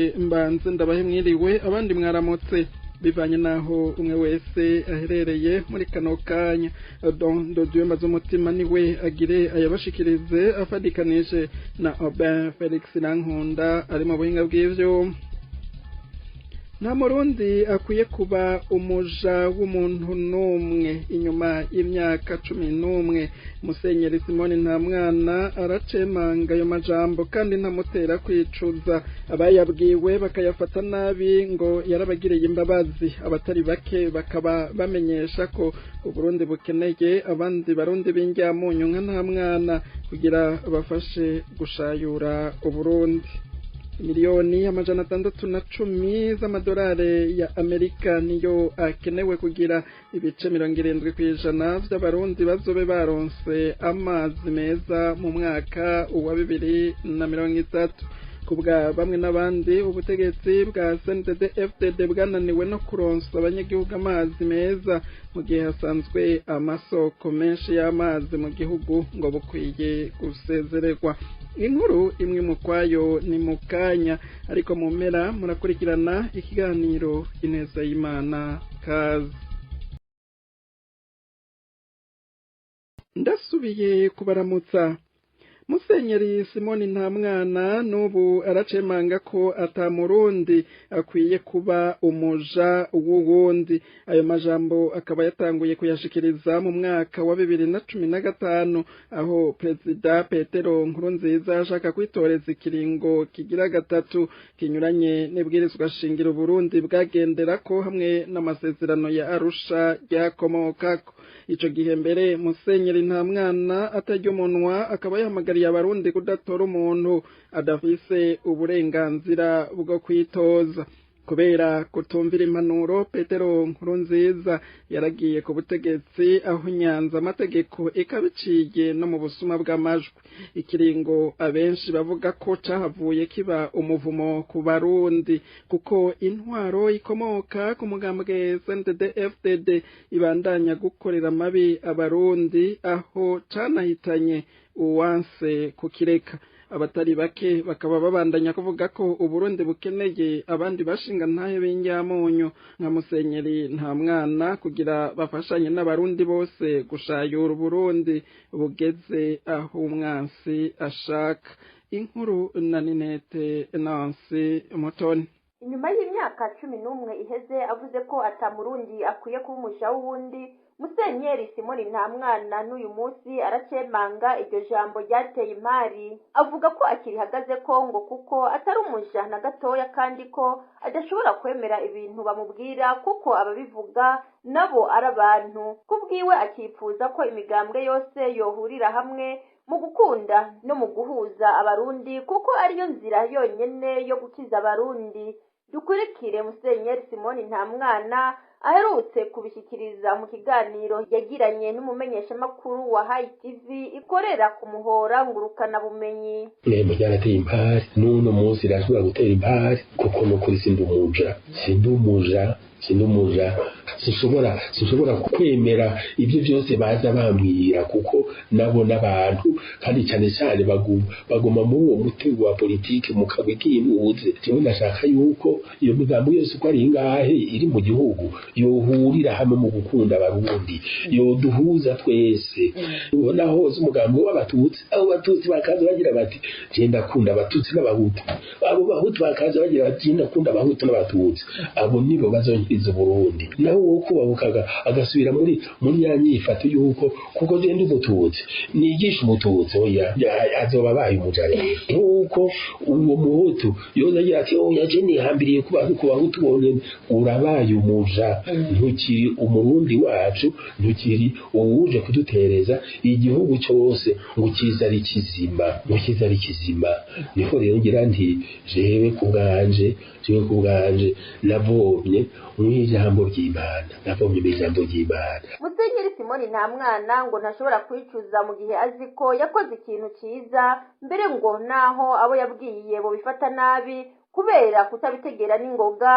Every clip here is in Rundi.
Mbanze ndabahe mwiriwe, abandi mwaramutse, bivanye naho umwe wese aherereye muri kano kanya. Don Dodieu Mazumutima niwe agire ayabashikirize, afadikanije na Aubin Felix Nankunda ari mu buhinga bw'ivyo. Nta Murundi akwiye kuba umuja w'umuntu n'umwe. Inyuma y'imyaka 11, Musenyeri Simoni Ntamwana aracemanga ayo majambo kandi ntamutera kwicuza. Abayabwiwe bakayafata nabi ngo yarabagiriye imbabazi. Abatari bake bakaba bamenyesha ko Uburundi bukeneye abandi Barundi b'injyamunyu nka Ntamwana kugira bafashe gushayura Uburundi. Miliyoni 610 z'amadolari ya Amerika niyo akenewe kugira ibice 70% vy'Abarundi bazobe baronse amazi meza mu mwaka wa 2030. Kubwa bamwe n'abandi, ubutegetsi bwa CNDD FDD bwananiwe no kuronsa abanyagihugu amazi meza mu gihe hasanzwe amasoko menshi y'amazi mu gihugu, ngo bukwiye gusezererwa. Inkuru imwe mu kwayo ni mu kanya, ariko mu mpera murakurikirana ikiganiro Ineza y'Imana. Kazi. Ndasubiye kubaramutsa. Musenyeri Simoni Ntamwana n'ubu aracemanga ko ata Murundi akwiye kuba umuja w'uwundi. Ayo majambo akaba yatanguye kuyashikiriza mu mwaka wa 2015, aho Perezida Petero Nkurunziza ashaka kwitoreza ikiringo kigira gatatu kinyuranye n'ibwirizwa shingiro Burundi bwagenderako hamwe n'amasezerano ya Arusha ryakomokako. Ico gihe mbere Musenyeri Ntamwana atarya umunwa, akaba yahamagariye Abarundi kudatora umuntu adafise uburenganzira bwo kwitoza. Kubera kutumvira impanuro, Petero Nkurunziza yaragiye ku butegetsi aho nyanza amategeko, ikabiciye no mu busuma bw'amajwi, ikiringo abenshi bavuga ko cahavuye kiba umuvumo ku Barundi, kuko intwaro ikomoka ku mugambwe CNDD FDD ibandanya gukorera amabi Abarundi, aho canahitanye uwanse kukireka. Abatari bake bakaba babandanya kuvuga ko Uburundi bukeneye abandi bashinga ntahe b'injyamunyu nka Musenyeri Ntamwana kugira bafashanye n'Abarundi bose gushayura Uburundi bugeze aho umwansi ashaka. Inkuru na Ninete Nancy Mutoni. Inyuma y'imyaka 11 iheze avuze ko ata Murundi akwiye kuba umuja w'uwundi, Musenyeri Simoni Ntamwana n'uyu munsi aracemanga iryo jambo ryateye impari. Avuga ko akirihagaze ko ngo kuko atari umuja na gatoya, kandi ko adashobora kwemera ibintu bamubwira kuko ababivuga nabo ari abantu. Kubwiwe akifuza ko imigambwe yose yohurira hamwe mu gukunda no mu guhuza Abarundi, kuko ariyo nzira yonyene yo gukiza Abarundi. Dukurikire Musenyeri Simoni Ntamwana aherutse kubishyikiriza mu kiganiro yagiranye n'umumenyeshamakuru wa Hayi TV ikorera ku muhora ngurukanabumenyi. Irembo ryarateye impari, n'uno munsi rirashobora gutera impari, kuko nukuri sindi umuja, sindi umuja, sindi umuja. Sinshobora kwemera ibyo byose baza bambwira, kuko nabo n'abantu, kandi cyane cyane baguma muri uwo mutego wa politike mu kagwi k'inuze. Jewe ndashaka yuko iyo migambo yose uko ari ingahe iri mu gihugu yohurira hamwe mu gukunda Abarundi, yoduhuza twese. Ubona hose umugambi w'Abatutsi, abo Batutsi bakaza bagira bati: "Je ndakunda Abatutsi n'Abahutu." Abo Bahutu bakaza bagira bati: "Je ndakunda Abahutu n'Abatutsi." Abo nibo bazonkiriza Uburundi. Naho wowe kubabukaga agasubira muri ya nyifato yuko kuko je ndi Umututsi nigisha Umututsi, oya, azoba abaye umuja. Rero nk'uko uwo Muhutu yoza agira ati: "Oya, je nihambiriye ku Bahutu bonyene." Urabaye umuja, ntukiri Umurundi wacu, ntukiri uwuje kudutereza igihugu cyose ngo kize ari kizima, ngo kize ari kizima. Niho rero ngira nti jewe ku bwanje navomye mu ijambo ry'Imana, navomye mu ijambo ry'Imana. Musenyeri Simoni Ntamwana ngo ntashobora kwicuza mu gihe azi ko yakoze ikintu cyiza, mbere ngo naho abo yabwiye bobifata nabi kubera kutabitegera n'ingoga,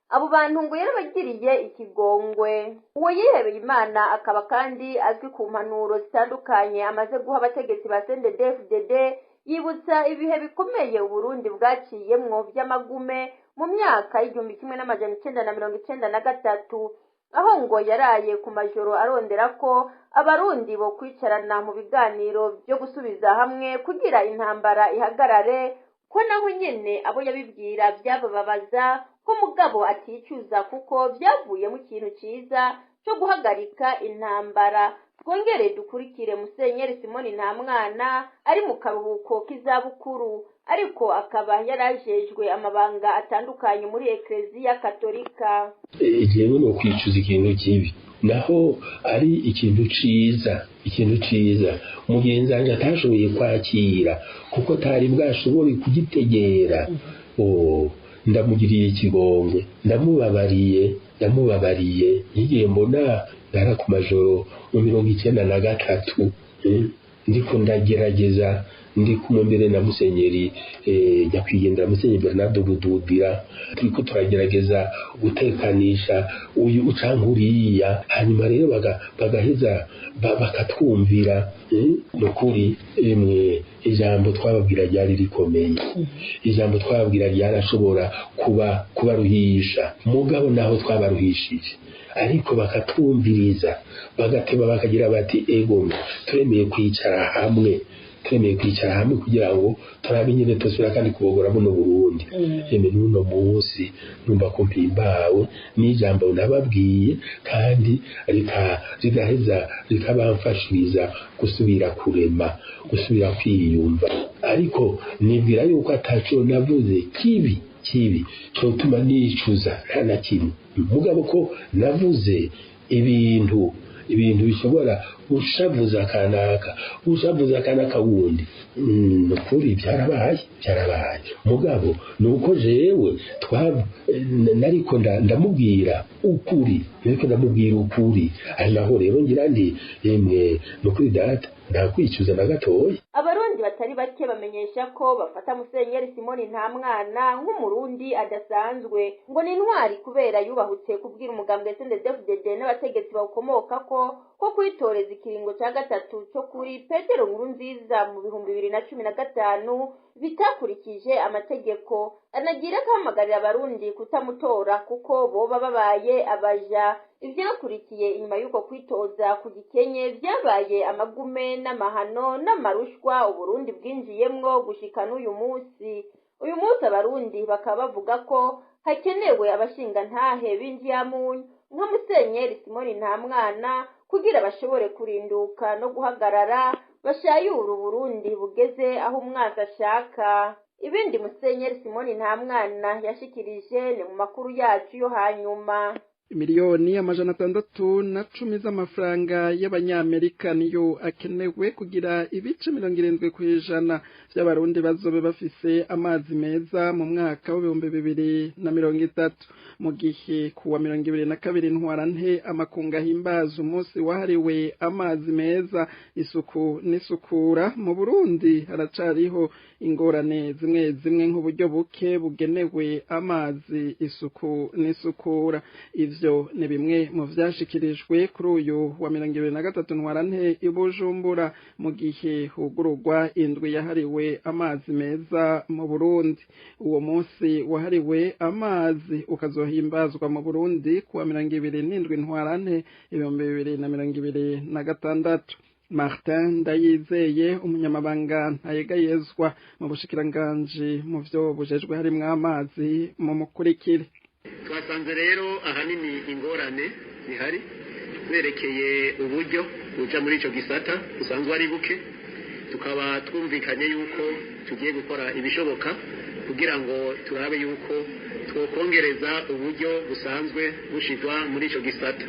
abo bantu ngo yarabagiriye ikigongwe. Uwo yihebeye Imana akaba kandi azwi ku mpanuro zitandukanye amaze guha abategetsi ba CNDD-FDD. Yibutsa ibihe bikomeye Uburundi bwaciyemwo vy'amagume mu myaka y'1993, aho ngo yaraye ku majoro arondera ko abarundi bo kwicarana mu biganiro byo gusubiza hamwe kugira intambara ihagarare, ko naho nyene abo yabibwira vyabababaza, ko mugabo aticuza kuko vyavuyemo ikintu ciza co guhagarika intambara. Twongere dukurikire Musenyeri Simoni Ntamwana ari mu karuhuko k'izabukuru, ariko akaba yarajejwe amabanga atandukanye muri Ekleziya Katolika. Jewe no kwicuza ikintu kibi, naho ari ikintu ciza, ikintu ciza mugenzi wanje atashoboye kwakira kuko atari bwashobore kugitegera. Ndamugiriye ikigongwe, ndamubabariye. Nkigiye mbona ndara ku majoro mu 93, ndiko ndagerageza, ndi kumwe mbere na Musenyeri nyakwigendera Musenyeri Bernardo Rududira, turiko turagerageza gutekanisha uyu ucanka uriya, hanyuma rero bagaheza bakatwumvira. Nukuri emwe ijambo twababwira ryari rikomeye, ijambo twababwira ryarashobora kubaruhisha, mugabo naho twabaruhishije ariko bakatwumviriza, bagateba bakagira bati ego turemeye kwicara hamwe, turemeye kwicara hamwe kugira ngo turabe nyine tosubira kandi kubogora buno Burundi. Eme n'uno munsi numva ko mpimbawe n'ijambo nababwiye, kandi rigaheza rikabamfashiriza gusubira kurema, gusubira kwiyumva. Ariko nibwira yuko ataco navuze kibi cotuma nicuza nta na kimwe, mugabo ko navuze ibintu bishobora gushavuza kanaka wundi, nukuri byarabaye. Mugabo nuko jewe nariko ndamubwira ukuri, ari naho rero ngira ndi yemwe nukuri data ndakwicuza na gatoya. Abarundi batari bake bamenyesha ko bafata Musenyeri Simoni Ntamwana nk'umurundi adasanzwe, ngo ni intwari kubera yubahutse kubwira umugambwe CNDD-FDD n'abategetsi bawukomoka ko kwitoreza ikiringo ca gatatu co kuri Petero Nkurunziza mu 2015 bitakurikije amategeko. Anagira akahamagarira abarundi kutamutora kuko boba babaye abaja. Ivyakurikiye inyuma y'uko kwitoza ku gikenye vyabaye amagume n'amahano n'amarushwa Uburundi bwinjiyemwo gushika n'uyu munsi. Uyu munsi abarundi bakaba bavuga ko hakenewe abashingantahe b'injiyamunyu nka Musenyeri Simoni Ntamwana kugira bashobore kurinduka no guhagarara bashayura Uburundi bugeze aho umwanzi ashaka. Ibindi Musenyeri Simoni Ntamwana yashikirije ni mu makuru yacu yo hanyuma. 610,000,000 z'amafaranga y'abanyamerika niyo akenewe kugira ibice 70% by'abarundi bazobe bafise amazi meza mu mwaka w'ibihumbi 2030, mu gihe kuwa 2022 ntwarante amakunga himbaza umunsi wahariwe amazi meza, isuku n'isukura. Mu Burundi haracariho ingorane zimwe zimwe nk'uburyo buke bugenewe amazi, isuku n'isukura. Ivyo ni bimwe mu vyashikirijwe kuri uyu wa 2023 ntwarante i Bujumbura, mu gihe hugururwa indwi yahariwe amazi meza mu Burundi. Uwo munsi wahariwe amazi ukazohimbazwa mu Burundi kuwa 27 ntwarante 2026. Martin Ndayizeye, umunyamabanga ntayegayezwa mu bushikiranganji mu vyo bujejwe harimwo amazi, mu mukurikire. Twasanze rero ahanini ingorane zihari zerekeye uburyo buja muri ico gisata busanzwe ari buke, tukaba twumvikanye yuko tugiye gukora ibishoboka kugira ngo turabe yuko twokongereza uburyo busanzwe bushirwa muri ico gisata.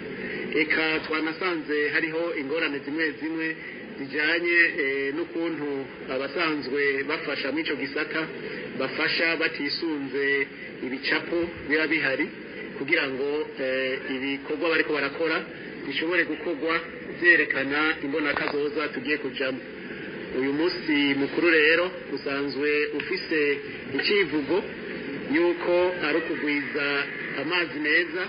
Eka twanasanze hariho ingorane zimwe zimwe zijanye n'ukuntu abasanzwe bafasha muri ico gisata bafasha batisunze ibicapo biba bihari kugira ngo ibikorwa bariko barakora bishobore gukorwa vyerekana imbonakazoza tugiye kujamo. Uyu munsi mukuru rero usanzwe ufise icivugo yuko ari ukugwiza amazi meza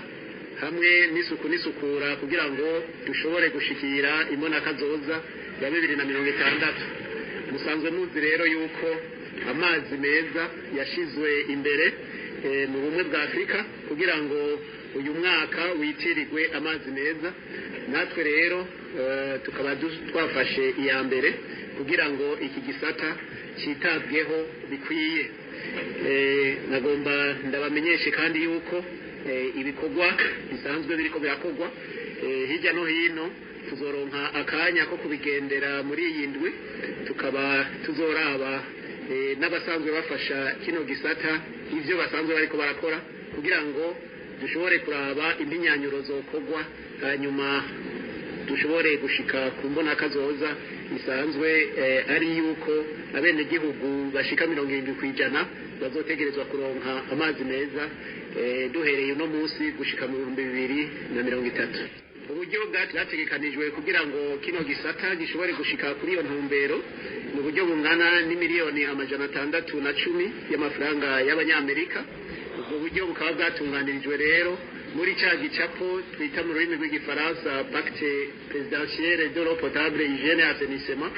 hamwe n'isuku n'isukura kugira ngo dushobore gushikira imbonakazoza ya 2060. Musanzwe muzi rero yuko amazi meza yashizwe imbere mu Bumwe bwa Afurika kugira ngo uyu mwaka witirirwe amazi meza. Natwe rero tukaba twafashe iya mbere kugira ngo iki gisata cyitabweho bikwiye. Nagomba ndabamenyeshe kandi yuko ibikorwa bisanzwe biriko birakorwa hirya no hino, tuzoronka akanya ko kubigendera muri iyi ndwi, tukaba tuzoraba n'abasanzwe bafasha kino gisata ivyo basanzwe bariko barakora, kugira ngo dushobore kuraba impinyanyuro zokorwa, hanyuma dushobore gushika ku mbonakazoza isanzwe ari yuko abenegihugu bashika 70% bazotegerezwa kuronka amazi meza, duhereye uno munsi gushika mu 2030. Uburyo bwategekanijwe kugira ngo kino gisata gishobore gushika kuri iyo ntumbero ni uburyo bungana n'imiliyoni 610 y'amafaranga y'abanyamerika. Ubwo buryo bukaba bwatunganirijwe rero muri ca gicapo twita mu rurimi rw'igifaransa "Pacte présidentiel de l'eau potable, hygiène et assainissement".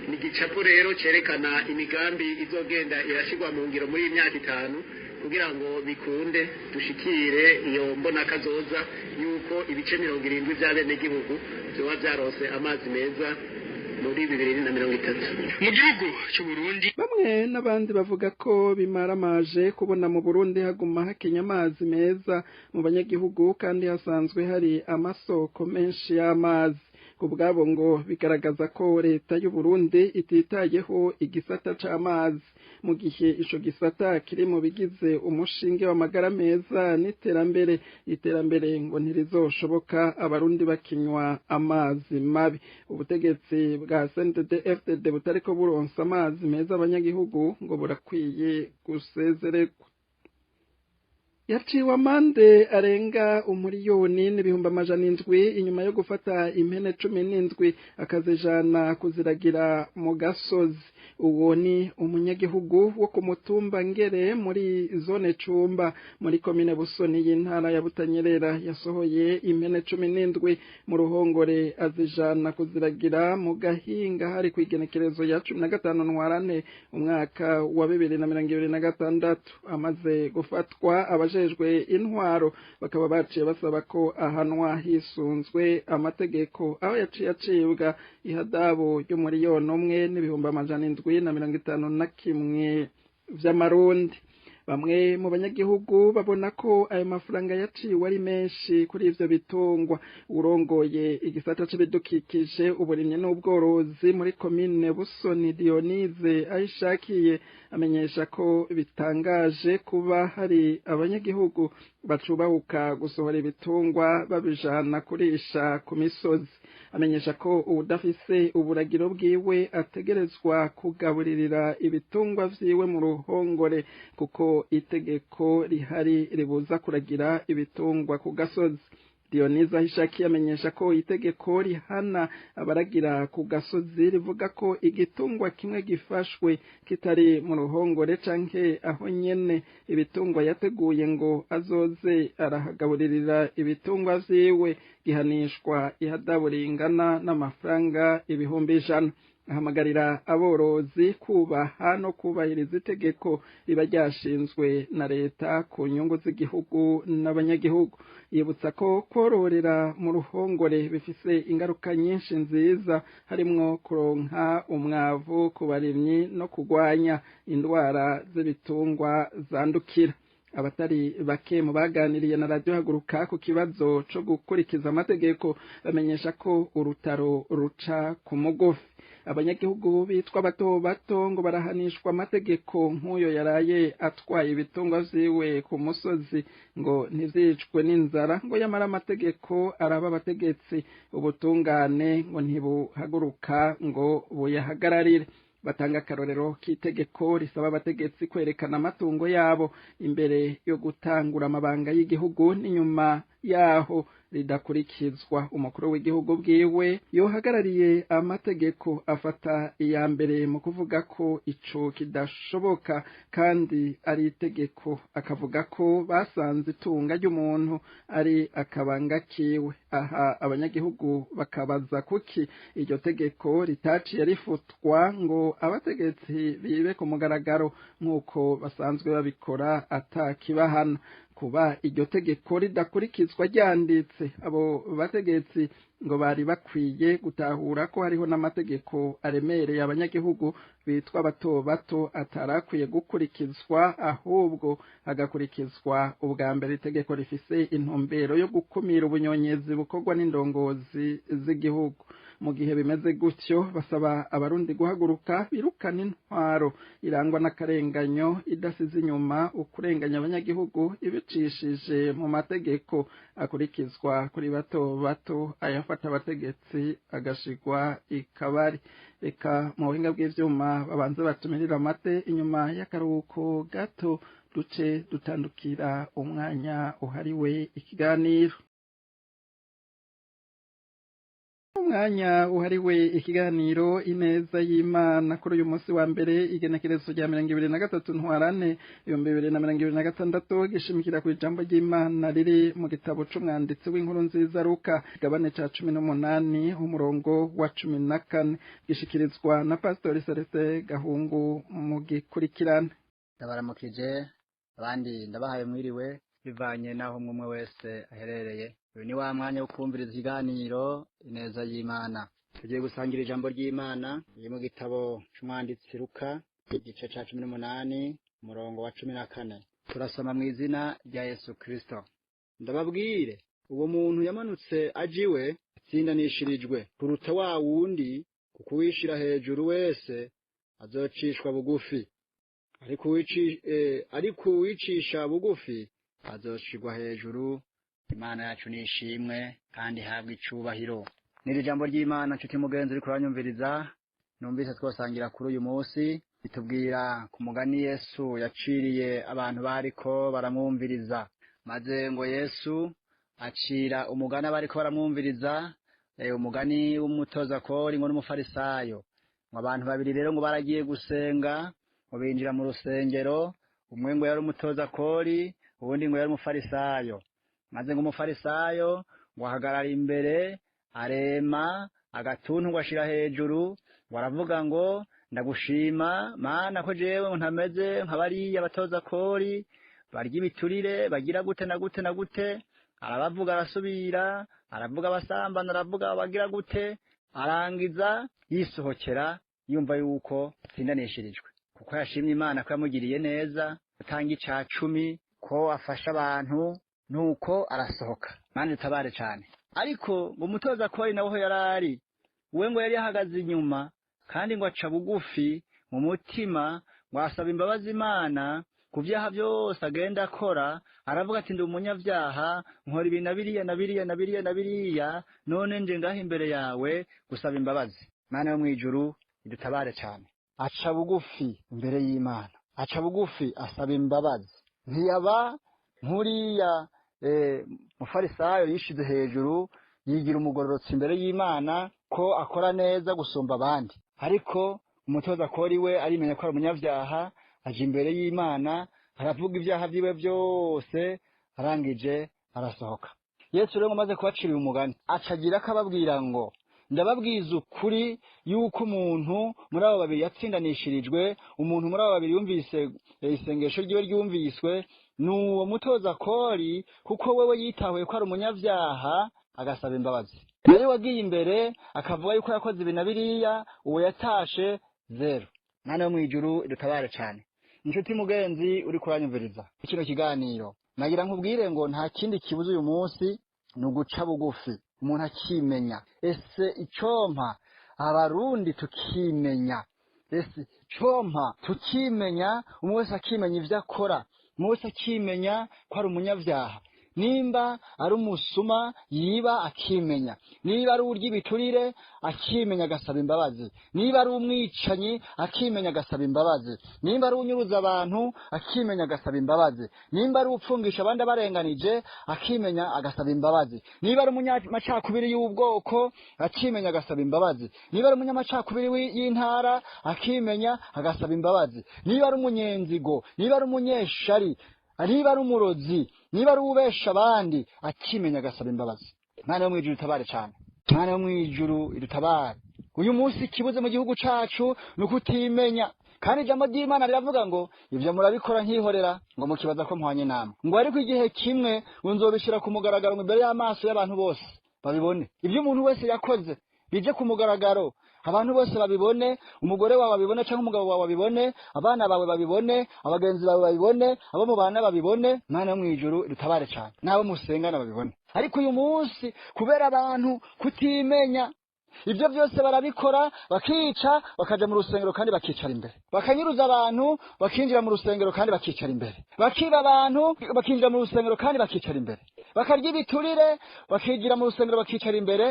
Ni igicapo rero cerekana imigambi izogenda irashirwa mu ngiro muri iyi myaka 5 kugira ngo bikunde dushikire iyo mbonakazoza yuko ibice 70 vy'abenegihugu vyoba vyaronse amazi meza muri 2030. Mu gihugu cy'u Burundi. Bamwe n'abandi bavuga ko bimaramaje kubona mu Burundi haguma hakenya amazi meza mu banyagihugu kandi hasanzwe hari amasoko menshi y'amazi. Ku bwabo ngo bigaragaza ko leta y'u Burundi ititayeho igisata c'amazi, mu gihe ico gisata kiri mu bigize umushinge w'amagara meza n'iterambere. Iterambere ngo ntirizoshoboka abarundi bakinywa amazi mabi. Ubutegetsi bwa CNDD FDD butariko buronsa amazi meza abanyagihugu ngo burakwiye gusezererwa. Yaciwe amande arenga 1,700,000 inyuma yo gufata impene 17 akazijana kuziragira mu gasozi. Uwo ni umunyagihugu wo ku mutumba Ngere muri zone Cumba muri komine Busoni y'intara ya Butanyerera, yasohoye impene 17 mu ruhongore azijana kuziragira mu gahinga. Hari ku igenekerezo ya 15 Ntwarante umwaka wa 2026. Amaze gufatwa, abajejwe intwaro bakaba baciye basaba ko ahanwa hisunzwe amategeko, aho yaciye acibwa ihadabu y'1,751,000 vy'amarundi. Bamwe mu banyagihugu babona ko ayo mafaranga yaciwe ari menshi kuri ivyo bitungwa. Urongoye igisata c'ibidukikije, uburimyi n'ubworozi muri komine Busoni, Dionise Ayishakiye, amenyesha ko bitangaje kuba hari abanyagihugu bacubahuka gusohora ibitungwa babijana kurisha ku misozi. Amenyesha ko uwudafise uburagiro bwiwe ategerezwa kugaburirira ibitungwa vyiwe mu ruhongore, kuko itegeko rihari ribuza kuragira ibitungwa ku gasozi. Dionise Ahishakiye amenyesha ko itegeko rihana abaragira ku gasozi rivuga ko igitungwa kimwe gifashwe kitari mu ruhongore canke aho nyene ibitungwa yateguye ngo azoze arahagaburirira ibitungwa vyiwe, gihanishwa ihadabu ringana n'amafaranga 100,000. Ahamagarira aborozi kubaha no kubahiriza itegeko riba ryashinzwe na leta ku nyungu z'igihugu n'abanyagihugu. Yibutsa ko kororera mu ruhongore bifise ingaruka nyinshi nziza, harimwo kuronka umwavu ku barimyi no kurwanya indwara z'ibitungwa zandukira. Abatari bake mu baganiriye na Radiyo Haguruka ku kibazo co gukurikiza amategeko bamenyesha ko urutaro ruca ku mugufi. Abanyagihugu bitwa bato bato ngo barahanishwa amategeko nk'uyo yaraye atwaye ibitungwa vyiwe ku musozi ngo ntivyicwe n'inzara, ngo yamara amategeko araba abategetsi, ubutungane ngo ntibuhaguruka ngo buyahagararire. Batanga akarorero k'itegeko risaba abategetsi kwerekana amatungo yabo imbere yo gutangura amabanga y'igihugu n'inyuma. yaho ridakurikizwa. Umukuru w'igihugu bwiwe yohagarariye amategeko afata iya mbere mu kuvuga ko ico kidashoboka kandi ari itegeko, akavuga ko basanze itunga ry'umuntu ari akabanga kiwe. Aha abanyagihugu bakabaza kuki iryo tegeko ritaciye rifutwa ngo abategetsi bibe ku mugaragaro nk'uko basanzwe babikora atakibahana. Kuba iryo tegeko ridakurikizwa ryanditse, abo bategetsi ngo bari bakwiye gutahura ko hariho n'amategeko aremereye abanyagihugu bitwa bato bato atarakwiye gukurikizwa, ahubwo hagakurikizwa ubwa mbere itegeko rifise intumbero yo gukumira ubunyonyezi bukorwa n'indongozi z'igihugu. Mu gihe bimeze gutyo, basaba abarundi guhaguruka birukana intwaro irangwa n'akarenganyo idasize inyuma ukurenganya abanyagihugu ibicishije mu mategeko akurikizwa kuri bato bato, ayafata abategetsi agashigwa ikabari. Reka mu buhinga bw'ivyuma babanze batumirira amate, inyuma y'akaruhuko gato duce dutandukira umwanya uhariwe ikiganiro. Umwanya uhariwe ikiganiro Ineza y'Imana kuri uyu munsi wa mbere, igenekerezo rya 23 Ntwarante 2026, gishimikira ku ijambo ry'Imana riri mu gitabo c'umwanditsi w'inkuru nziza Luka, igabane ca 18 umurongo wa 14, gishikirizwa na Pastori Celestin Gahungu mu gikurikirane. Ndabaramukije abandi, ndabahaye mwiriwe bivanye naho umwe wese aherereye. Uyu ni wa mwanya wo kumviriza ikiganiro Ineza y'Imana. Tugiye gusangira ijambo ry'Imana riri mu gitabo c'umwanditsi Luka, igice ca 18 umurongo wa 14. Turasoma mu izina rya Yesu Kristo. Ndababwire, uwo muntu yamanutse ajiwe atsindanishirijwe kuruta wa wundi, kuko uwishira hejuru wese azocishwa bugufi, ariko uwicisha bugufi azoshirwa hejuru. Imana yacu nishimwe kandi ihabwe icubahiro. N'iri jambo ry'Imana, nshuti mugenzi uriko uranyumviriza, numvise twosangira kuri uyu munsi, bitubwira ku mugani Yesu yaciriye abantu bariko baramwumviriza. Maze ngo Yesu acira umugani abariko baramwumviriza, umugani w'umutoza kori ngo n'umufarisayo. Ngo abantu babiri rero ngo baragiye gusenga, ngo binjira mu rusengero, umwe ngo yari umutoza kori, uwundi ngo yari umufarisayo. Maze ngo umufarisayo ngo ahagarara imbere, arema agatuntu ngo ashira hejuru, ngo aravuga ngo ndagushima Mana ko jewe ntameze nka bariya batoza kori barya ibiturire, bagira gute na gute na gute. Arabavuga, arasubira aravuga abasambana, aravuga bagira gute, arangiza yisohokera yumva yuko atsindanishirijwe, kuko yashimye Imana ko yamugiriye neza, atanga ica 10, ko afasha abantu. Nuko arasohoka. Mana itabare cyane. Ariko ngo umutoza kori nawe yarari we ngo yari yahagaze inyuma, kandi ngo aca bugufi mu mutima, ngo asaba imbabazi Imana ku vyaha byose agenda akora. Aravuga ati ndi umunyabyaha, nkora ibi na biriya na biriya na biriya na biriya, none nje ngaho imbere yawe gusaba imbabazi. Mana yo mwijuru idutabare cyane. Aca bugufi imbere y'Imana, aca bugufi asaba imbabazi. Ntiyaba nkuriya mufarisayo yishize hejuru yigira umugororotsi imbere y'Imana ko akora neza gusumba abandi. Ariko umutoza kori we arimenya ko ari umunyabyaha, aje imbere y'Imana aravuga ibyaha byiwe byose, arangije arasohoka. Yesu rero amaze kubacira umugani acagira akababwira ngo ndababwiza ukuri yuko umuntu muri abo babiri yatsindanishirijwe, umuntu muri abo babiri yumvise isengesho ryiwe ryumviswe, nuwo mutoza kori, kuko wewe yitahuye ko ari umunyabyaha agasaba imbabazi. Nayo wagiye imbere akavuga yuko yakoze ibi na biriya, uwo yatashe zero. Mana yo mwijuru idutabare cyane. Inshuti mugenzi uri kuranyumviriza kino kiganiro, nagira nkubwire ngo nta kindi kibuze uyu munsi ni uguca bugufi, umuntu akimenya. Ese icompa abarundi tukimenya, ese icompa tukimenya, umwe wese akimenya ivyo akora, umwe wese akimenya ko ari umunyabyaha. Nimba ari umusuma yiba akimenya, niba ari urya ibiturire akimenya agasaba imbabazi, niba ari umwicanyi akimenya agasaba imbabazi, nimba ari unyuruza abantu akimenya agasaba imbabazi, nimba ari upfungisha abandi abarenganije akimenya agasaba imbabazi, niba ari umunyamacakubiri y'ubwoko akimenya agasaba imbabazi, niba ari umunyamacakubiri y'intara akimenya agasaba imbabazi, niba ari umunyenzigo, niba ari umunyeshari, niba ari umurozi, niba ari ubesha abandi akimenya agasaba imbabazi. Mana yo mwijuru itabare cyane, Mana yo mwijuru idutabare. Uyu munsi ikibuze mu gihugu cacu ni ukutimenya. Kandi ijambo ry'Imana riravuga ngo ibyo murabikora nkihorera, ngo mukibaza ko mpwanye namwe, ngo ariko igihe kimwe ngo nzobishira ku mugaragaro imbere y'amaso y'abantu bose babibone. Ibyo umuntu wese yakoze bije ku mugaragaro, abantu bose babibone, umugore wawe abibone cyangwa umugabo wawe abibone, abana bawe babibone, abagenzi bawe babibone, abo mubana babibone. Mana yo mwijuru idutabare cyane, n'abo musengana babibone. Ariko uyu munsi kubera abantu kutimenya, ibyo byose barabikora, bakica, bakaja mu rusengero kandi bakicara imbere, bakanyuruza abantu bakinjira mu rusengero kandi bakicara imbere, bakiba abantu bakinjira mu rusengero kandi bakicara imbere, bakarya ibiturire bakigira mu rusengero bakicara imbere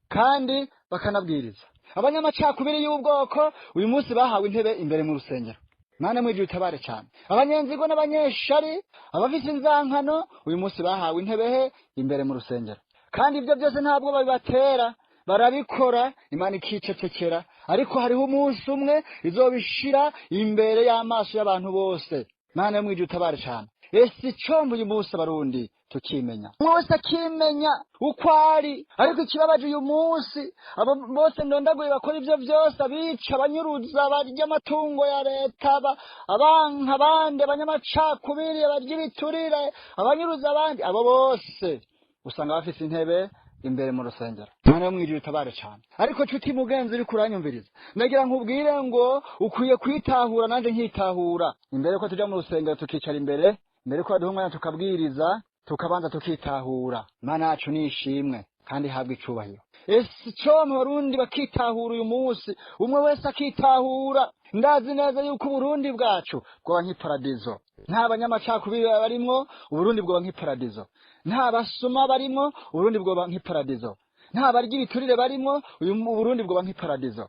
kandi bakanabwiriza. Abanyamacakubiri y'ubwoko uyu munsi bahawe intebe imbere mu rusengero. Mana mwijuru itabare cyane. Abanyenzigo n'abanyeshari, abafise inzankano uyu munsi bahawe intebe he imbere mu rusengero. Kandi ibyo byose ntabwo babibatera, barabikora Imana ikicecekera. Ariko hariho umunsi umwe izobishira imbere y'amaso y'abantu bose. Mana yo mwijuru itabare cyane. Ese icombo uyu munsi abarundi tukimenya, umwe wese akimenya uko ari. Ariko ikibabaje uyu munsi, abo bose ndondaguye bakora ivyo vyose, abica, abanyuruza, barya amatungo ya leta, abanka abandi, abanyamacakubiri, abarya ibiturire, abanyuruza abandi, abo bose usanga bafise intebe imbere mu rusengero. Mana yo mwijuru itabare cyane. Ariko nshuti mugenzi uri kuranyumviriza, ndagira nkubwire ngo ukwiye kwitahura nanje nkitahura. Imbere ko tuja mu rusengero tukicara imbere, mbere ko baduha umwanya tukabwiriza, tukabanza tukitahura. Mana yacu ni ishimwe kandi ihabwa icubahiro. Ese icompa abarundi bakitahura uyu munsi, umwe wese akitahura. Ndazi neza yuko Uburundi bwacu bwoba nk'iparadizo. Nta banyamacakubiri barimwo, Uburundi bwoba nk'iparadizo. Nta basuma barimwo, Uburundi bwoba nk'iparadizo. Nta barya ibiturire barimwo, Uburundi bwoba nk'iparadizo.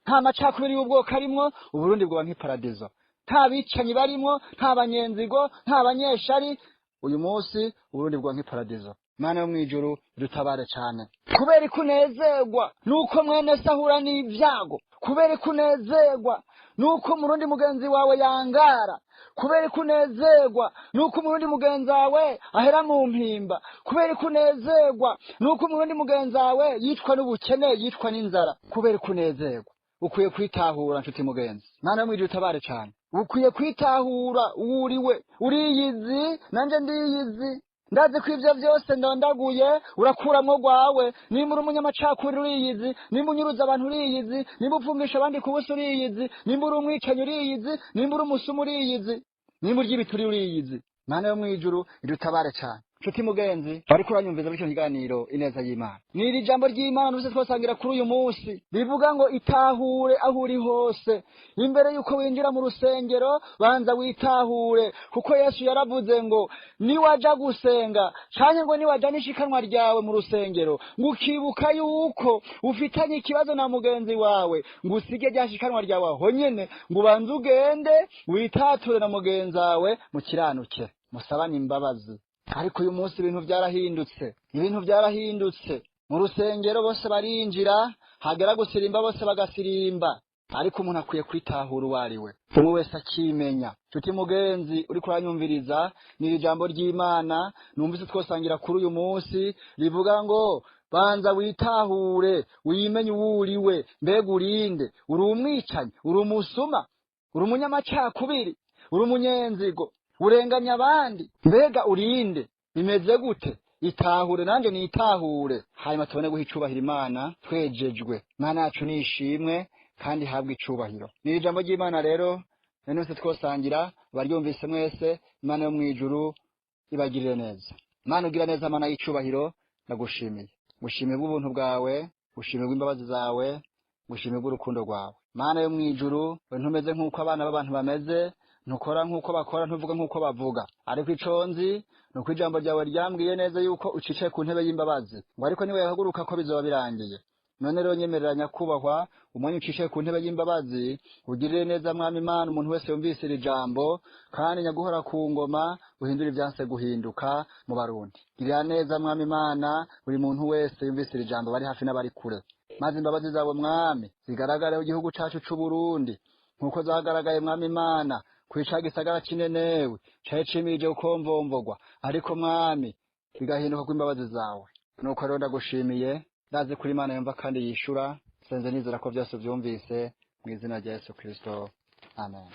Nta macakubiri y'ubwoko arimwo, Uburundi bwoba nk'iparadizo. Nta bicanyi barimwo, nta banyenzigo, nta banyeshari, uyu munsi Uburundi bwoba nk'iparadizo. Mana yo mwijuru dutabare cyane. Kubera ikunezerwa nuko mwene sahura n'ibyago, kubera ikunezerwa nuko umurundi mugenzi wawe yangara, kubera ikunezerwa nuko umurundi mugenzi wawe ahera mu mpimba, kubera ikunezerwa nuko umurundi mugenzi wawe yicwa n'ubukene, yicwa n'inzara, kubera ikunezerwa. Ukwiye kwitahura nshuti mugenzi. Mana yo mwijuru utabare cyane. Ukwiye kwitahura uwuriwe. Uriyizi nanje ndiyizi. Ndazi ko ivyo vyose ndondaguye urakuramwo gwawe. Nimba uri umunyamacakubiri uriyizi, nimba unyuruza abantu uriyizi, nimba upfungisha abandi ku busa uriyizi, nimba uri umwicanyi uriyizi, nimba uri umusuma uriyizi, nimba urya ibituri uriyizi. Mana yo mwijuru idutabare cyane. Nshuti mugenzi ariko uranyumviza muri kino kiganiro ineza y'Imana, ni iri jambo ry'Imana nuse twasangira kuri uyu munsi rivuga ngo itahure aho uri hose. Imbere yuko winjira mu rusengero banza witahure, kuko Yesu yaravuze ngo niwaja gusenga canke ngo niwaja n'ishikanwa ryawe mu rusengero ngo ukibuka yuko ufitanye ikibazo na mugenzi wawe, ngo usige rya shikanwa ryawe aho nyene, ngo ubanze ugende witature na mugenzi wawe mukiranuke, musabane imbabazi. Ariko uyu munsi ibintu byarahindutse, ibintu byarahindutse. Mu rusengero bose barinjira, hagera gusirimba bose bagasirimba. Ariko umuntu akwiye kwitahura uwo ari we, umwe wese akimenya. Nshuti mugenzi uri kuranyumviriza, ni ijambo ry'Imana numvise twosangira kuri uyu munsi rivuga ngo banza witahure, wimenye uwo uri we. Mbega urinde? Uri umwicanyi? Uri umusuma? Uri umunyamacakubiri? Uri umunyenzigo? Urenganya abandi? Mbega urinde? Bimeze gute? Itahure nanje nitahure, hanyuma tubone guha icubahiro Imana twejejwe. Imana yacu ni ishimwe kandi ihabwe icubahiro. Ni ijambo ry'Imana rero none twosangira, abaryumvise mwese, Imana yo mwijuru ibagirire neza. Imana ugira neza, Mana y'icubahiro, ndagushimiye. Ngushimiye bw'ubuntu bwawe, ngushimiye bw'imbabazi zawe, ngushimiye bw'urukundo rwawe. Mana yo mwijuru, we ntumeze nk'uko abana b'abantu bameze, ntukora nk'uko bakora, ntuvuga nk'uko bavuga. Ariko ico nzi Nuko ijambo ryawe ryambwiye neza yuko ucicaye ku ntebe y'imbabazi, ngo ariko niwe yahaguruka ko bizoba birangiye. None rero nyemerera nyakubahwa, umwanya ucicaye ku ntebe y'imbabazi, ugirire neza mwami Imana umuntu wese yumvise iri jambo, kandi nyaguhora ku ngoma uhindure ibyanse guhinduka mu Barundi. Girira neza mwami Imana buri muntu wese yumvise iri jambo, bari hafi n'abari kure, maze imbabazi zawe mwami zigaragare mu gihugu cacu c'u Burundi nkuko zagaragaye mwami Imana kwica gisagara cinenewe cari cimirije gukomvomvogwa, ariko mwami bigahinduka kw'imbabazi zawe. Nuko rero ndagushimiye, ndazi kuri Imana yumva kandi yishura. Senze nizera ko byose byumvise, mu izina rya Yesu Kristo, amen.